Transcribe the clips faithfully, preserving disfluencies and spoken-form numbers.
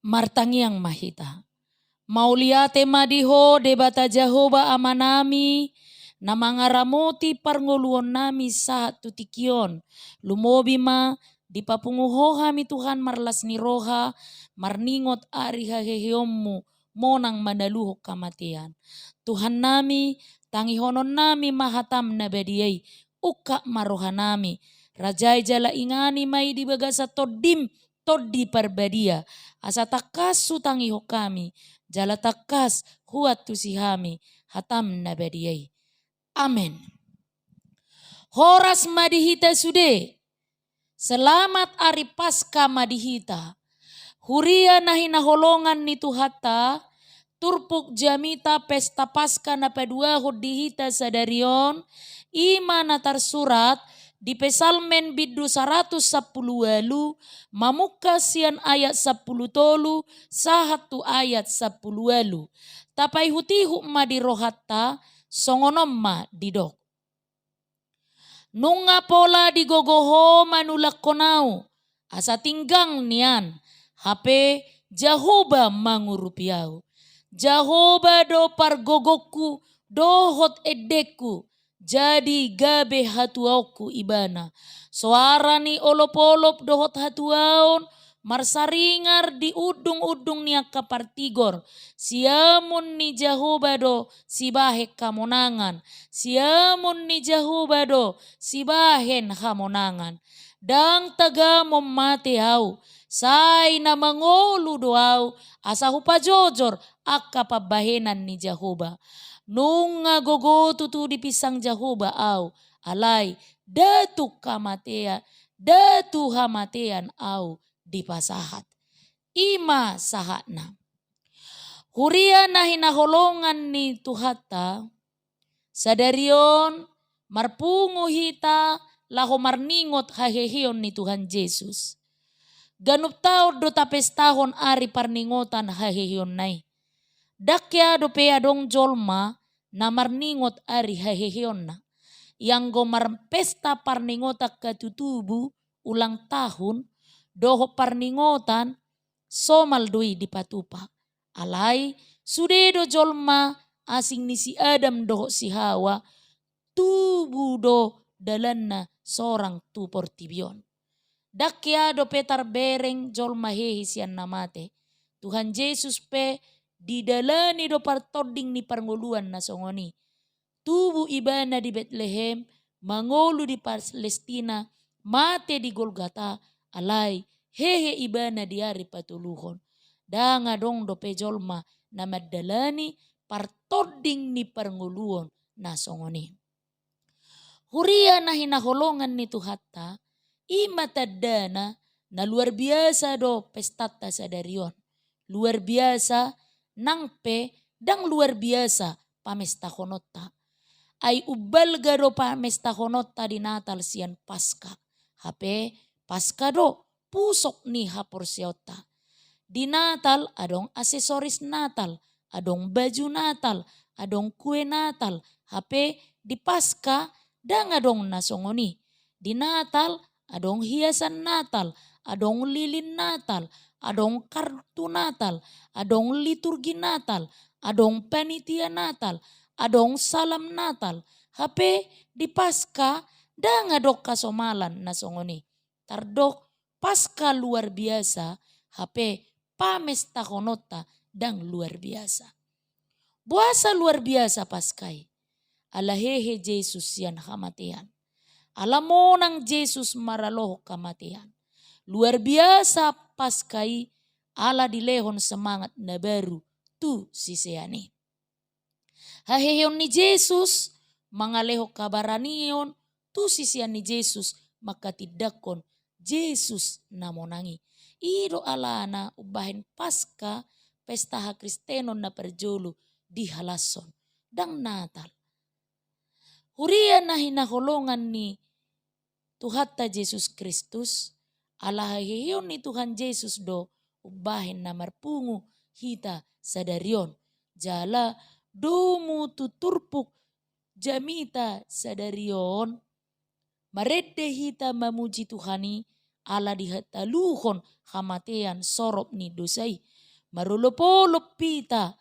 Martangiang ma hita. Mauliate ma di Ho Debata Jahowa Amanami, na mangaramoti parngoluonnami sahat tu tingki on. Lumobi ma dipapungu Ho hami Tuhan marlas ni roha, marningot ari haheheonMu, monang manaluhon hamatean. Tuhannami, tangihononnami ma hataM na badia i, ungkap ma rohanami, rajai jala ingani ma i di bagasan TondiM, Tondi Parbadia, asa tangkas hutangihon hami, jala tangkas huantusi hami hataM na badia i. Amen. Horas ma di hita sude. Selamat ari Paskah ma di hita. Huria na hinaholongan ni Tuhanta, turpuk jamita pesta Paskah na paduahon di hita sadari on, i ma na tarsurat di Psalmen bindu saratus sampulu ualu, mamungka sian ayat sampulu tolu sahat tu ayat sampulu ualu. Tapaihutihut ma di rohanta, songon on ma didok. Nunga pola digogo Ho manulakkon ahu, asa tinggang nian, hape Jahowa mangurupi ahu. Jahowa do pargogongku dohot endengku, jadi gabe hatuaonku Ibana. Soara ni olopolop dohot hatuaon marsaringar di undungundung ni angka partigor. Siamun ni Jahowa do sibahen hamonangan. Siamun ni Jahowa do sibahen hamonangan. Ndang tagamon mate ahu, sai na mangolu do ahu, asa hupajojor angka pambahenan ni Jahowa. Nunga gogo tutu dipinsang Jahowa ahu, alai nda tu hamatean, nda tu hamatean ahu dipasahat. I ma sahatna. Huria na hinaholongan ni Tuhanta, sadari on marpungu hita laho marningot haheheon ni Tuhan Jesus. Ganup taon do tapestahon ari parningotan haheheonna i. Ndang hea dope adong jolma na marningot ari haheheonna. Ianggo marpesta parningotan hatutubu, ulang tahun, dohot parningotan, somal do i dipatupa. Alai, sude do jolma asing ni si Adam dohot si Hawa, tubu do dalanna sorang tu portibi on. Ndang hea dope tarbereng jolma hehe sian na mate. Tuhan Jesus pe didalani do partonding ni parngoluan na songon i. Tubu Ibana di Betlehem, mangolu di Palestina, mate di Golgata, alai hehe Ibana di ari patoluhon. Ndang adong dope jolma na mandalani partonding ni parngoluon na songon i. Huria na hinaholongan ni Tuhanta, i ma tandana na luar biasa do pestanta sadari on. Luar biasa, nang pe ndang luar biasa pamestahononta. Ai umbalga do pamestahononta di Natal sian Paskah. Hape Paskah do pusok ni haporseaonta. Di Natal adong aksesoris Natal, adong baju Natal, adong kue Natal, hape di Paskah ndang adong na songon i. Di Natal adong hiasan Natal, adong lilin Natal, adong kartu Natal, adong liturgi Natal, adong panitia Natal, adong salam Natal. Hape di Paskah ndang adong hasomalan na songon i. Tardok Paskah luar biasa, hape pamestahononta ndang luar biasa. Boasa luar biasa Paskah i? Ala hehe Jesus sian hamatean. Ala monang Jesus maralohon hamatean. Luar biasa Paskah i ala dilehon semangat na baru tu sisean i. Haheheon ni Jesus mangalehon habaranion tu sisean ni Jesus manghatindanghon Jesus na monang i. I do alana umbahen Paskah pesta hakristenon na parjolo dihalashon, ndang Natal. Huria na hinaholongan ni Tuhanta Jesus Kristus, ala haheheon ni Tuhan Jesus do umbahen na marpungu hita sadari on. Jala domu tu turpuk jamita sadari on, marende hita mamuji Tuhan i, ala dihataluhon hamatean sorop ni dosa i. Marolopolop hita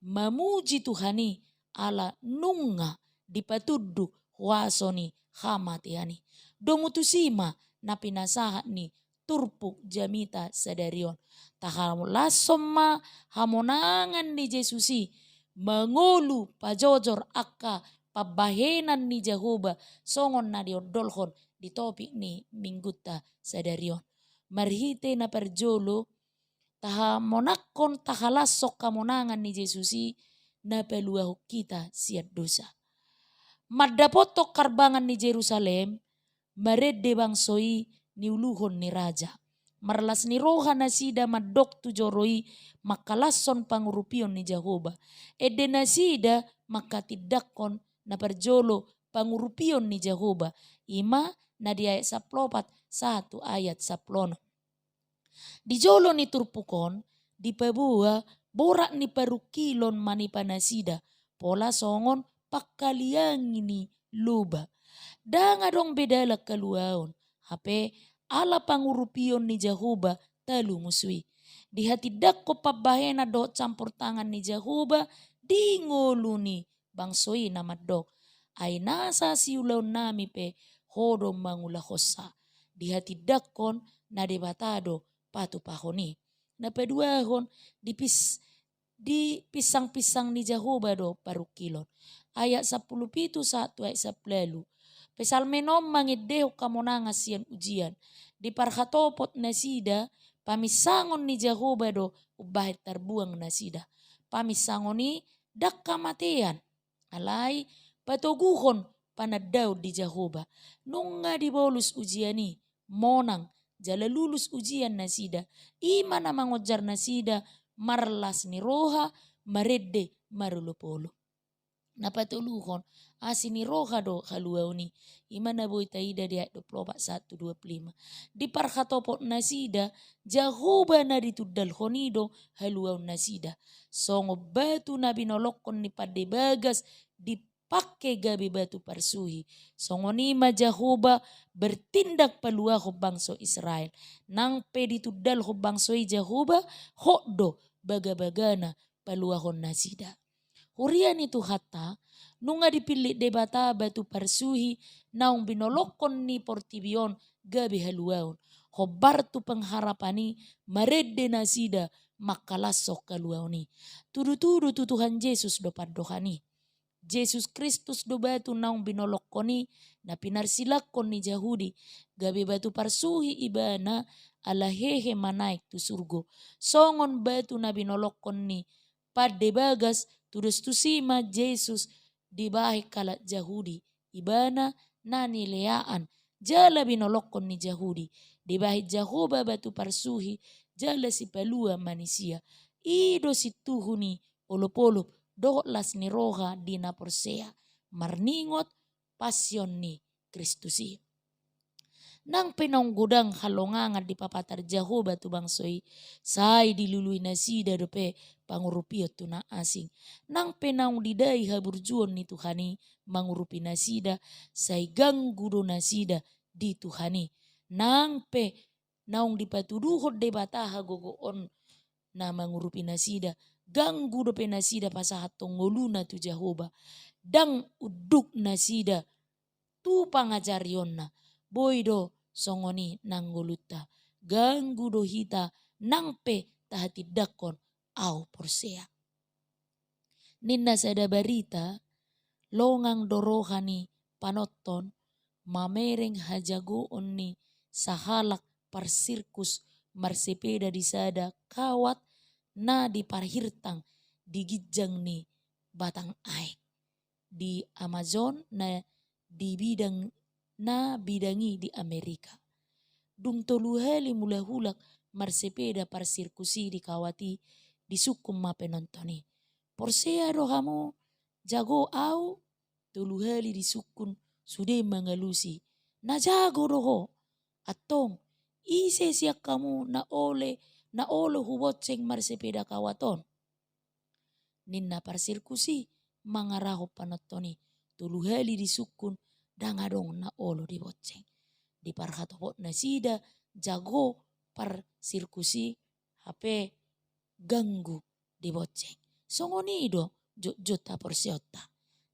mamuji Tuhan i, ala nunga dipatunduk huaso ni hamatean i. Domu tusi ma na pinasahat ni turpuk jamita sadari on. Tahalashon ma hamonangan ni Jesus i mangolu pajojor angka pambahenan ni Jahowa songon na diondolhon di topik ni minggunta sadari on. Marhite na parjolo, tahamonanghon, tahalashon hamonangan ni Jesus i na paluahon hita sian dosa. Mandapothon harbangan ni Jerusalem, marende bangso i niuluhon ni raja. Marlas ni roha nasida mandok tu joro i mangkalashon pangurupion ni Jahowa. Ende nasida manghatindanghon na parjolo pangurupion ni Jahowa, i ma na di ayat sampulu opat sahat tu ayat sampulu onom. Di jolo ni turpuk on dipaboa borat ni parungkilon manipa nasida, pola songon pangkaliangi ni loba. Ndang adong be dalan haluaon, hape ala pangurupion ni Jahowa talu musu i. Dihatindanghon pambahenan dohot campur tangan ni Jahowa di ngolu ni bangso i na mandok: Ai nasa siulaonnami pe Ho do mangulahonsa. Dihatindanghon na Debata do patupahon i. Na paduahon, dipis-, dipinsangpinsang ni Jahowa do parungkilon. Ayat sampulu pitu sahat tu ayat sampulu ualu. Psalmen on mangendehon hamonangan sian ujian. Di parhatopot nasida, paminsangon ni Jahowa do umbahen tarbuang nasida. Paminsangon i ndang hamatean, alai patoguhon panandaon di Jahowa. Nunga dibolus ujian i, monang jala lulus ujian nasida. I ma na mangonjar nasida marlas ni roha, marende, marolopolop. Na patoluhon, asi ni roha do haluaon i. I ma na boi taida di ayat dua pulu opat sahat tu dua pulu lima. Di parhatopot nasida, Jahowa na ditundalhon i do haluaon nasida. Songon batu na binolongkon ni pande bagas dipangke gabe batu parsuhi, songon i ma Jahowa bertindak paluahon bangso Israel. Nang pe ditundalhon bangso i Jahowa, hot do bagabagana paluahon nasida. Huria ni Tuhanta, nunga dipillit Debata batu parsuhi naung binolongkon ni portibi on gabe haluaon. Hombar tu pengharapan i, marende nasida mangkalashon haluaon i. Tudutudu tu Tuhan Jesus do pandohan i. Jesus Kristus do batu naung binolongkon i, na pinarsilangkon ni Jahudi, gabe batu parsuhi Ibana, ala hehe manaek tu surgo. Songon batu na binolongkon ni pande bagas, tudos tusi ma Jesus dibahen halak Jahudi. Ibana na nileaan jala binolongkon ni Jahudi, dibahen Jahowa batu parsuhi jala sipalua manisia. I do sintuhu ni olopolop dohot las ni roha di na porsea, marningot pasion ni Kristus i. Nang pe naung godang halongangan dipapatar Jahowa tu bangso i, sai dilului nasida dope pangurupion tu na asing. Nang pe naung didai haburjuon ni Tuhan i mangurupi nasida, sai ganggu do nasida di Tuhan i. Nang pe naung dipatuduhon Debata hagogoon na mangurupi nasida, ganggu dope nasida pasahathon ngoluna tu Jahowa. Ndang unduk nasida tu pangajarionna. Boi do songon i nang ngolunta. Ganggu do hita nang pe tahatindanghon au porsea. Ninna sada barita, longang do roha ni panonton mamereng hajagoon ni sahalak parsirkus marsepeda di sada kawat na di parhirtang di ginjang ni batang aek di Amazon na di bidang, na bidang i di Amerika. Dung tolu hali mulak-ulak marsepeda parsirkus i di kawat i, disungkun ma penonton i: "Porsea do hamu jago au?" Tolu hali disungkun sude mangalusi: "Na jago do ho." "Antong, ise sian hamu na ole, na olo hubonceng marsepeda kawat on?" ninna parsirkus i mangarahon panonton i. Tolu hali disungkun, ndang adong na olo dibonceng. Di parhatopot nasida, jago parsirkus i, hape ganggu di bonceng. Songon i do jotjot haporseaonta.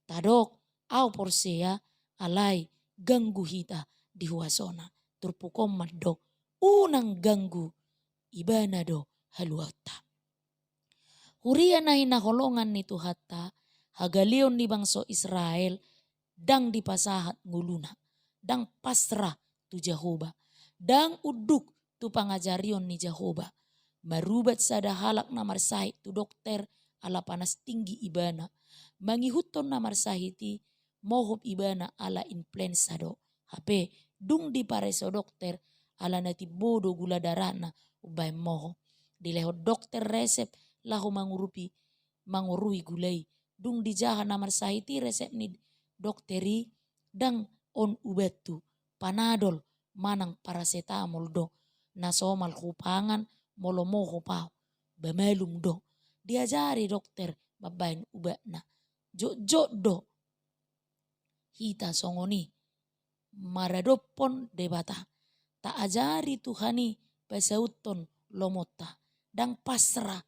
Tadok, au porsea, alai ganggu hita di huasona. Turpuk on mandok, unang ganggu, Ibana do haluaonta. Huria na hinaholongan ni Tuhanta, hagaleon ni bangso Israel ndang dipasahat ngoluna, ndang pasrah tu Jahowa, ndang unduk tu pangajarion ni Jahowa. Marubat sada halak na marsahit tu dokter ala panas tinggi ibana. Mangihuthon na marsahit i, mohop ibana ala influenza do. Hape, dung dipareso dokter, ala na timbo do gula darahna umbahen mohop. Dilehon dokter resep laho mangurupi, mangorui gula i. Dung dijaha na marsahit i resep ni dokter i, ndang on ubat tu, panadol manang parasetamol do na somal hupangan molo mohop au, ba malum do. Diajari dokter mambahen ubatna. Jotjot do hita songon i maradophon Debata. Taajari Tuhan i pasauthon lomonta. Ndang pasrah,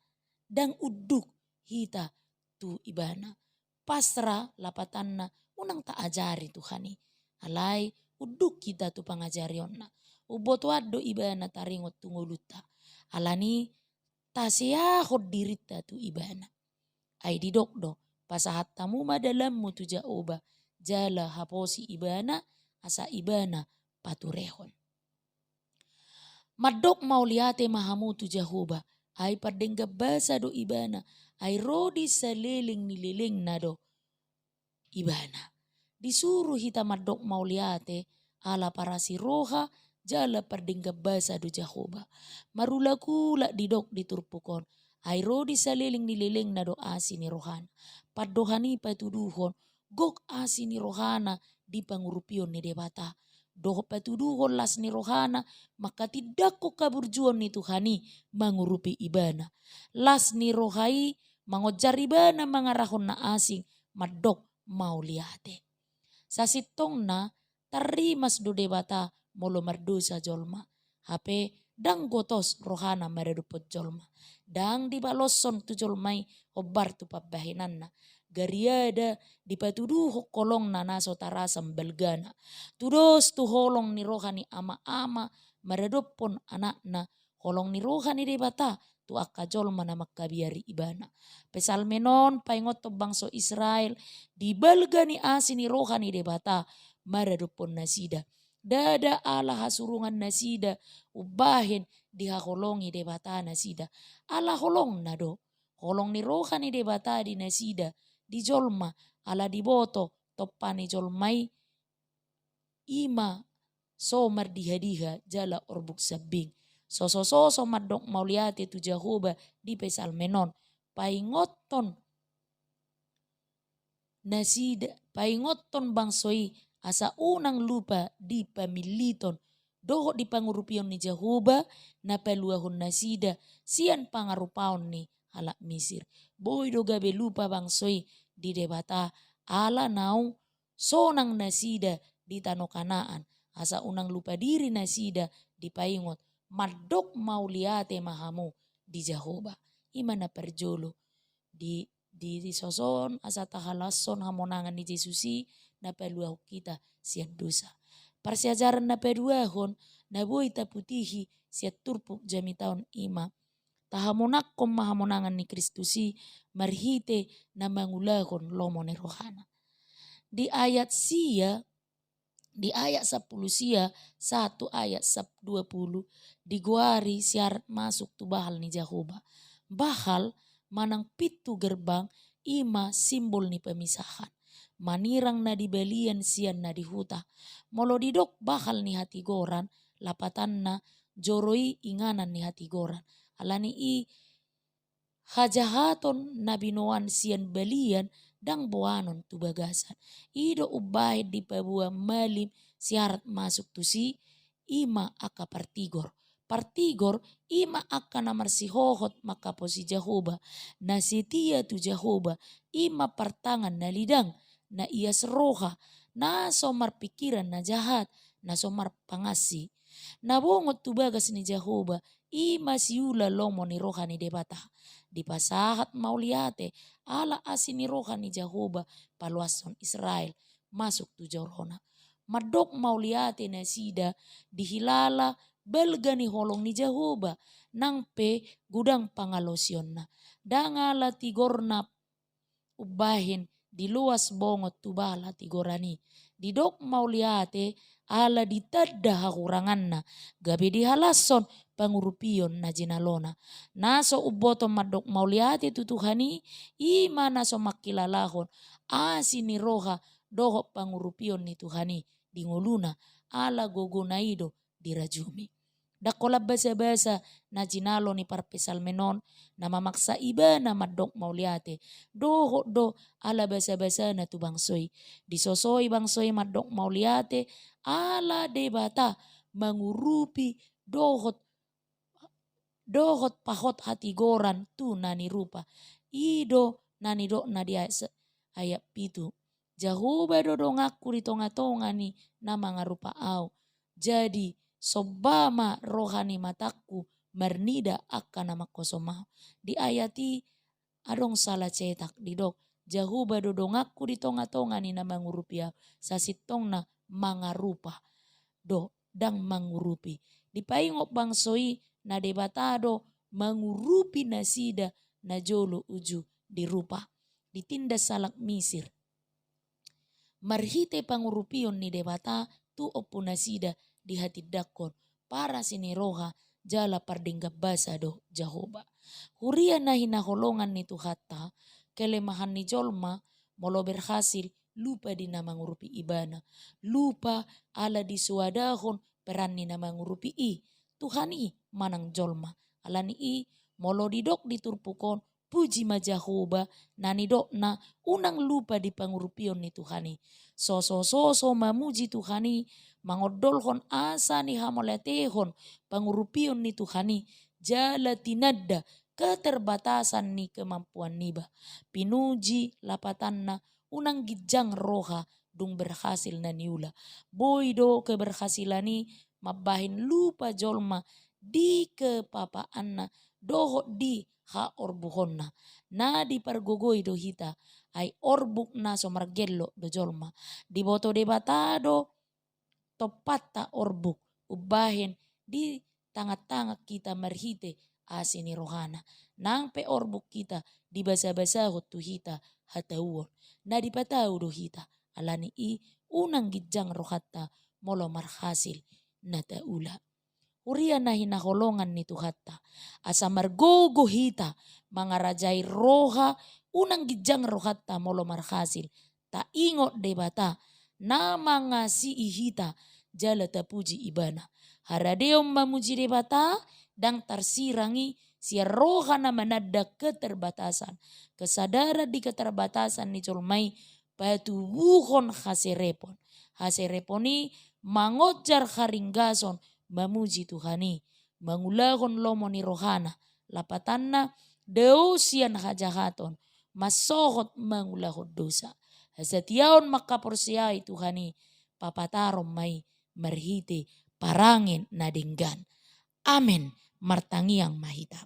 ndang unduk hita tu Ibana. Pasrah lapatanna, unang taajari Tuhan i. Alai unduk hita tu pangajarionna. Umbotoan do Ibana taringot tu ngolunta. Alani taseahon dirinta tu Ibana. Ai didok do, pasahat hamu ma dalanmu tu Jahowa, jala haposi Ibana, asa Ibana paturehon. Mandok mauliate ma hamu tu Jahowa, ai pardenggan basa do Ibana, ai ro di saleleng ni lelengna do Ibana. Disuru hita mandok mauliate, ala parasi roha, jala pardenggan basa do Jahowa. Marulak-ulak didok di turpuk on, ai ro di saleleng ni lelengna do asi ni rohana. Pandohan i patuduhon, gok asi ni rohana di pangurupion ni Debata. Dohot patuduhon las ni rohana, mangkatindangkon haburjuon ni Tuhan i mangurupi Ibana. Las ni roha i mangonjar Ibana mangarahon na asing mandok mauliate. Sasintongna tarrimas do Debata molo mardosa jolma. Hape ndang gotos rohana maradophon jolma. Ndang dibaloshon tu jolma i hombar tu pambahenanna. Gariada dipatuduhon holongna na so tarasam balgana. Tudos tu holong ni roha ni ama-ama maradophon anakna, holong ni roha ni Debata tu angka jolma na mangkabiari Ibana. Psalmen on paingothon bangso Israel di balga ni asi ni roha ni Debata maradophon nasida. Ndada ala hasurungan nasida umbahen dihaholongi Debata nasida. Ala holongna do. Holong ni roha ni Debata di nasida, di jolma, ala diboto tompa ni jolma i, i ma so mardiha-diha jala orbuk sambing. Soso-soso mandok mauliate tu Jahowa di Psalmen on. Paingothon nasida, paingothon bangso i asa unang lupa di pamilliton dohot di pangurupion ni Jahowa na paluahon nasida sian pangarupaon ni halak Misir. Boi do gabe lupa bangso i di Debata ala naung sonang nasida di tano Kanaan, asa unang lupa diri nasida dipaingot, mandok mauliate ma hamu di Jahowa. I ma na parjolo di, di, disoson asa tahalashon hamonangan ni Jesus i na paluahon hita sian dosa. Parsiajaran na paduahon na boi taputihi sian turpuk jamita on i ma, tahamonangkon ma hamonangan ni Kristus i marhite na mangulahon lomo ni rohana. Di ayat sia, di ayat sampulu sia sahat tu ayat sap-, dua pulu, digoari syarat masuk tu bahal ni Jahowa. Bahal manang pintu gerbang i ma simbol ni pemisahan. Manirang na di balian sian na di huta. Molo didok bahal ni hatigoran, lapatanna joro i inganan ni hatigoran. Alani i hajahaton na binoan sian balian ndang boanon tu bagasan. I do umbahen dipaboa malim syarat masuk tusi, i ma angka partigor. Partigor i ma angka na marsihohot mangkaposi Jahowa, na setia tu Jahowa, i ma partangan na lidang, na ias roha, na so marpingkiran na jahat, na so marpangansi. Na bongot tu bagas ni Jahowa, i ma siula lomo ni roha ni Debata. Dipasahat mauliate ala asi ni roha ni Jahowa paloashon Israel masuk tu jorona. Mandok mauliate nasida dihilala balga ni holong ni Jahowa, nang pe godang pangalosionna. Ndang ala tigorna umbahen diloas bongot tu bala tigoran i. Didok mauliate ala ditanda hahuranganna, gabe dihalashon pangurupion na jinalona. Na so umboto mandok mauliate tu Tuhan i, i ma na so mangkilalahon asi ni roha dohot pangurupion ni Tuhan i di ngoluna, ala gogona i do dirajumi. Ndang holan basabasa na jinalo ni parpsalmen on, na mamaksa ibana mandok mauliate, dohot do ala basabasana tu bangso i. Disosoi bangso i mandok mauliate ala Debata mangurupi dohot, dohot pahot hatigoran tu na nirupa. I do na nidokna di ayat se-, ayat pitu. Jahowa do donganku di tongatonga ni na mangarupa ahu. Jadi, somba ma roha ni matangku marnida angka na manghosom ahu. Di ayat i adong sala cetak, didok, Jahowa do donganku di tongatonga ni na mangurupi ahu. Sasintongna mangarupa do, ndang mangurupi. Dipaingot bangso i na Debata do mangurupi nasida najolo uju dirupa. Ditindas halak Misir marhite pangurupion ni Debata tu ompunasida dihatindangkon parasi ni roha jala pardenggan basa do Jahowa. Huria na hinaholongan ni Tuhanta, kelemahan ni jolma molo berhasil lupa di na mangurupi ibana. Lupa ala disoadahon peran ni na mangurupi i, Tuhan i manang jolma. Ala ni i, molo didok di turpuk on, puji ma Jahowa, na nidokna unang lupa di pangurupion ni Tuhan i. Sosososo mamuji Tuhan i, mangondolhon asa ni hamauliatehon pangurupion ni Tuhan i, jala tinanda keterbatasan ni kemampuan niba. Pinuji lapatanna, unang ginjang roha dung berhasil na niula. Boi do keberhasilan i mambahen lupa jolma di kepapaanna dohot di haorbuhonna. Na dipargogoi do hita, ai orbuk na so margellok do jolma. Diboto Debata do tompanta orbuk, umbahen ditangantangan hita marhite asi ni rohana. Nang pe orbuk hita dibasabasahon tu hita hatauon, na dipatau do hita. Ala ni i, unang ginjang rohanta molo marhasil na taula. Huria na hinaholongan ni Tuhanta, asa margogo hita mangarajai roha, unang ginjang rohanta molo marhasil. Taingot Debata na mangasii hita jala tapuji Ibana. Haradeon mamuji Debata ndang tarsirang i sian roha na mananda keterbatasan. Kesadaran di keterbatasan ni jolma i patubuhon haserepon. Haserepon i mangonjar haringgason mamuji Tuhan i, mangulahon lomo ni rohana, lapatanna dao sian hajahaton, mansohot mangulahon dosa. Hasatiaon manghaporseai Tuhan i, papataron ma i marhite parange na denggan. Amen. Martangiang ma hita.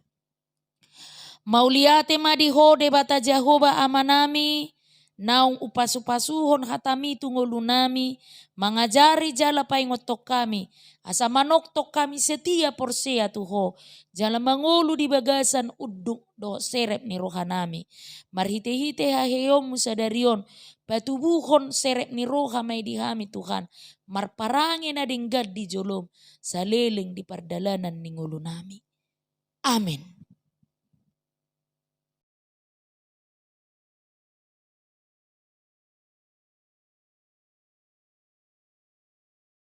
Mauliate ma di Ho Debata Jahowa Amanami, naung hupasupasuhon hataMi tu ngolunami, mangajari jala paingothon hami, asa manongtong hami setia porsea tu Ho, jala mangolu di bagasan unduk dohot serep ni rohanami. Marhitehite haheheonMu sadari on, patubuhon serep ni roha ma i di hami Tuhan, marparange na denggan di joloM, saleleng di pardalanan ni ngolunami. Amen.